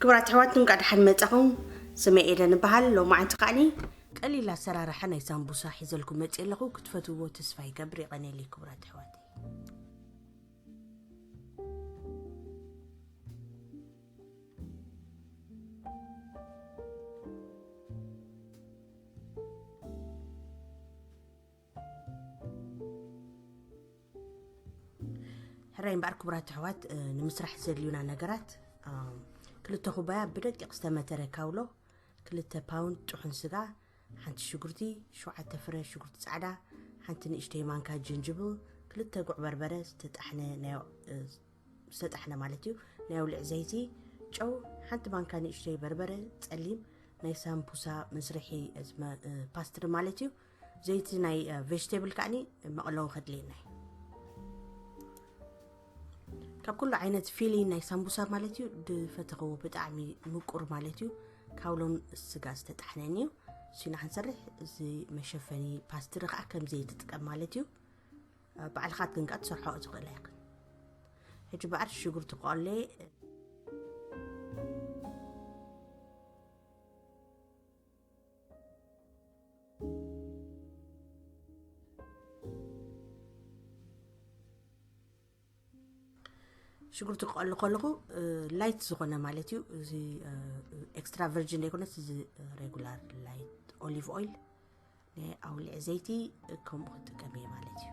ክቡራት ኣሕዋት፣ እንኳዕ ደሓን መጻኹም። ስመይ ኤደን እበሃል። ሎማዓንቲ ከዓኒ ቀሊል ኣሰራርሓ ናይ ሳምቡሳ ሒዘልኩም መጽእ ኣለኹ። ክትፈትውዎ ተስፋ ይገብር። የቐንየለይ ክቡራት ኣሕዋተይ። ሕራይ እምበኣር ክቡራት ኣሕዋት፣ እ፣ ንምስራሕ ዘድልዩና ነገራት፣ እ፣ ክልተ ኩባያ ብደቂቕ ዝተመተረ ካውሎ፣ ክልተ ፓውንድ ጥሑን ስጋ፣ ሓንቲ ሽጉርቲ፣ ሸውዓተ ፍረ ሽጉርቲ ጻዕዳ፣ ሓንቲ ንእሽተይ ማንካ ጅንጅብል፣ ክልተ ጉዕ በርበረ፣ ዝተጣሕነ ናይ፣ እ፣ ዝተጣሕነ ማለት እዩ፣ ናይ ኣውሊዕ ዘይቲ፣ ጨው፣ ሓንቲ ማንካ ንእሽተይ በርበረ ጸሊም፣ ናይ ሳምቡሳ መስርሒ፣ እዚ መ-፣ እ፣ ፓስትሪ ማለት እዩ። ዘይቲ ናይ፣ እ፣ ቬጅቴብል ከዓኒ መቕለዊ ከድልየና እዩ። ካብ ኩሉ ዓይነት ፊሊን ናይ ሳምቡሳ ማለት እዩ፣ ድፈተኸዎ ብጣዕሚ ምቁር ማለት እዩ። ካውሎን ስጋ ዝተጣሕነን እዩ። እሱና ክንሰርሕ፣ እዚ መሸፈኒ ፓስትሪ ከዓ ከምዚ ትጥቀም ማለት እዩ። እ፣ ባዕልኻ ግን ከዓ ትሰርሖ ትኽእል ኣይኽን። ሕጂ በኣር ሽጉርቲ ቆሌ። ሽጉርቲ ክቐሉ ከለኹ፣ እ፣ ላይት ዝኾነ ማለት እዩ። እዚ፣ እ፣ ኤክስትራ ቨርጂን ዘይኮነስ፣ እዚ፣ እ፣ ሬጉላር ላይት ኦሊቭ ኦይል፣ ናይ ኣውሊዕ ዘይቲ፣ እ፣ ከምኡ ክጥቀም እየ ማለት እዩ።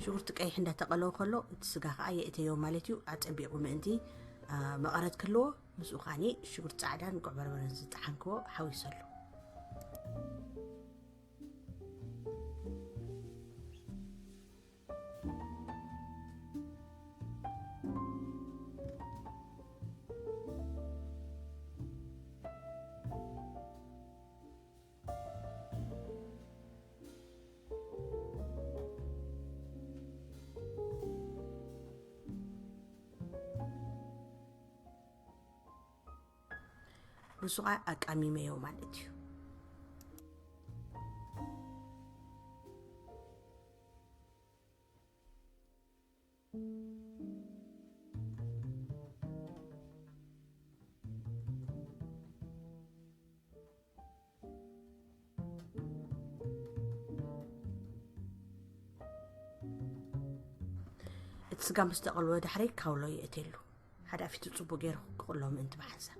ሽጉርቲ ቀይሕ እንዳተቐለወ ከሎ፣ እቲ ስጋ ከዓ የእተዮ ማለት እዩ። ኣጸቢቑ ምእንቲ፣ ኣ፣ መቐረት ክህልዎ፣ ምስኡ ከዓኒ ሽጉርቲ ጻዕዳን ጉዕ በርበረን ዝጠሓንክዎ ሓዊሰሉ። ንሱ ኸዓ ኣቃሚመዮ ማለት እዩ። እቲ ስጋ ምስ ተቐልወ ድሕሪ ካውሎ የእትየሉ። ሓዳፊቱ ጽቡቕ ገይሩ ክቕሎ ምእንቲ ብሓንሳብ።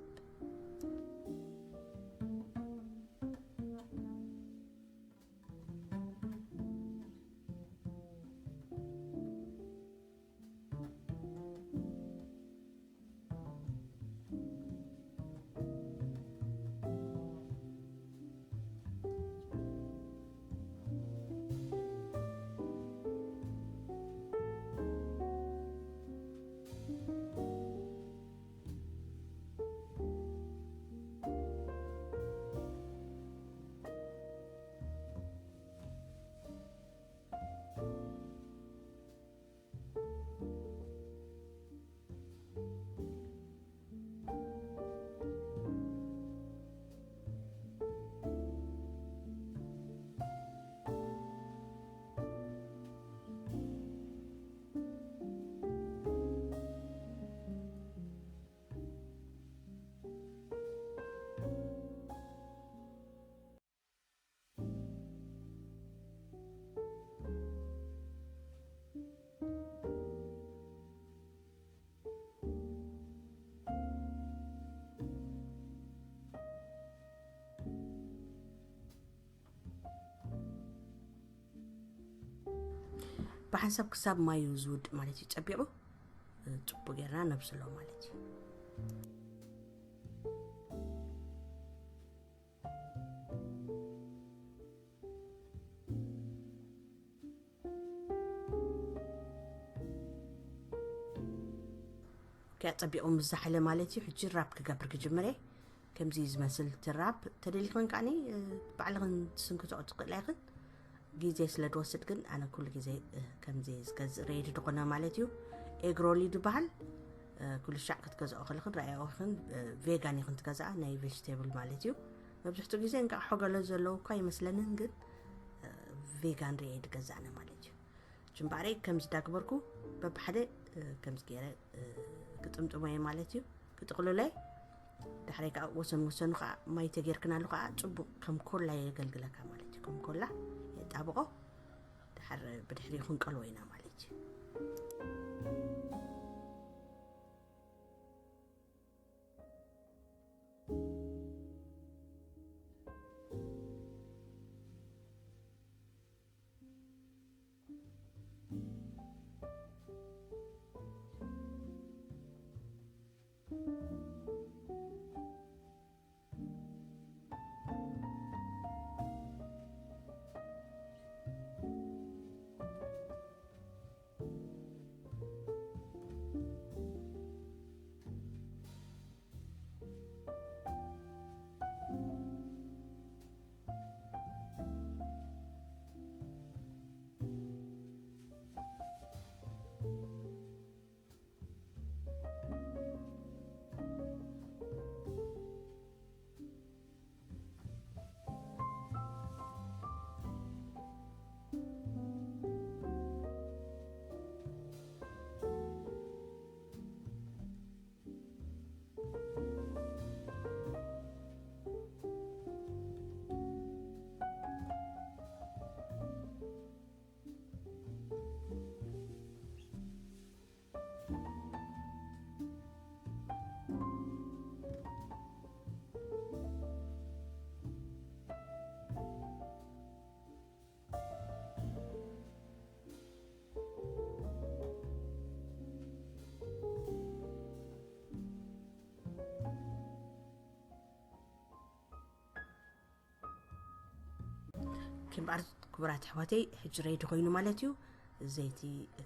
ብሓንሳብ ክሳብ ማዩ ዝውድእ ማለት እዩ። ጸቢቑ፣ እ፣ ጽቡቕ ጌርና ነብስሎ ማለት እዩ። ያ ጸቢቑ ምስ ዛሕለ ማለት እዩ። ሕጂ ራፕ ክገብር ክጅምር እየ። ከምዚ እዩ ዝመስል እቲ ራፕ። ተደሊኽን ከዓኒ፣ እ፣ ባዕልኽን ትስንክትኦ ትኽእላ ኢኽን። ግዜ ስለ ዝወስድ ግን ኣነ ኩሉ ግዜ፣ እ፣ ከምዚ ዝገዝእ ሬዲ ዝኾነ ማለት እዩ። ኤግ ሮል እዩ ዝበሃል። እ፣ ኩሉ ሻዕ ክትገዝኦ ከለኽን ረኣያኦ ኢኽን፣ እ፣ ቬጋን ኢኽን ትገዝኣ፣ ናይ ቬጅቴብል ማለት እዩ። መብዝሕትኡ ግዜ እንቃዕ ሖገሎ ዘለዉ እኳ ኣይመስለንን፣ ግን፣ እ፣ ቬጋን ርኤ ድገዛእነ ማለት እዩ። ጅምባረይ ከምዚ ዳግበርኩ በብሓደ፣ እ፣ ከምዚ ገይረ፣ እ፣ ክጥምጥሞ እየ ማለት እዩ። ክጥቕልሎ እየ። ዳሕራይ ከዓ ወሰን ወሰኑ ከዓ ማይ ተጌርክናሉ ከዓ ጽቡቕ ከም ኮላ የገልግለካ ማለት እዩ። ከም ኮላ የጣብቖ። ድሓር ብድሕሪኡ ክንቀልዎ ኢና ማለት እዩ። ኪምባር ክቡራት ኣሕዋተይ፣ ሕጂ ሬዲ ኮይኑ ማለት እዩ። ዘይቲ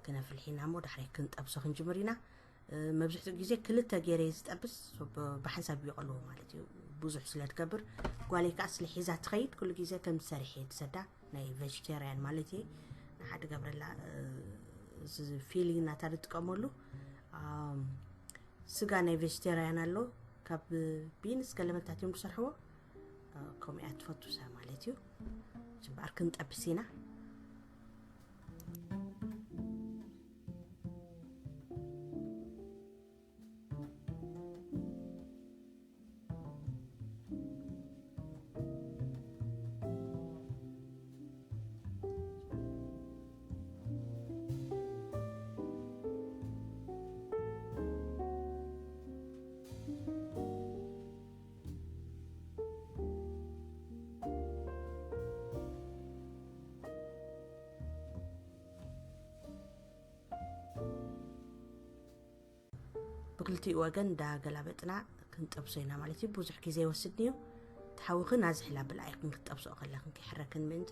ክነፍልሕ ኢና እሞ ዳሕራይ ክንጠብሶ ክንጅምር ኢና። እ፣ መብዝሕትኡ ግዜ ክልተ ገይረ እየ ዝጠብስ፣ ብ-፣ ብሓንሳብ ይቐልዎ ማለት እዩ። ብዙሕ ስለ ትገብር፣ ጓለይ ከዓ ስለ ሒዛ ትኸይድ፣ ኩሉ ግዜ ከም ዝሰርሕ እየ ትሰዳ፣ ናይ ቬጅቴርያን ማለት እየ። ንሓደ ገብረላ፣ እ፣ እዚ ፊሊንግ ናታ ንጥቀመሉ። ኣም፣ ስጋ ናይ ቬጅቴርያን ኣሎ፣ ካብ ቢንስ ገለመልታት እዮም ዝሰርሕዎ። እ፣ ከምኡ እያ ትፈቱ እሳ ማለት እዩ። እምበኣር ክንጠብስ ኢና። ብክልቲኡ ወገን እንዳገላበጥና ክንጠብሶ ኢና ማለት እዩ። ብዙሕ ግዜ ይወስድ እዩ። እቲ ሓዊ ግን ኣዝሕላ ብልኣይክን ክትጠብስኦ ከለኽን ከይሕረክን ምእንቲ።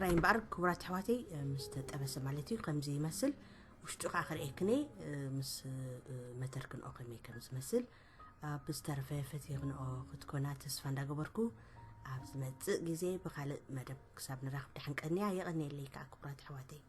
ራይ እምበኣር ክቡራት ኣሕዋተይ፣ ምስ ተጠበሰ ማለት እዩ ከምዚ ይመስል። ውሽጡ ከዓ ክርእየክን እየ፣ ምስ መተር ክንኦ ከመይ ከም ዝመስል። ኣብ ዝተረፈ ፈትየ ክንኦ ክትኮና ተስፋ እንዳገበርኩ፣ ኣብ ዝመፅእ ግዜ ብካልእ መደብ ክሳብ ንራኽብ ደሓን ቀንያ። የቐንየለይ ከዓ ክቡራት ኣሕዋተይ።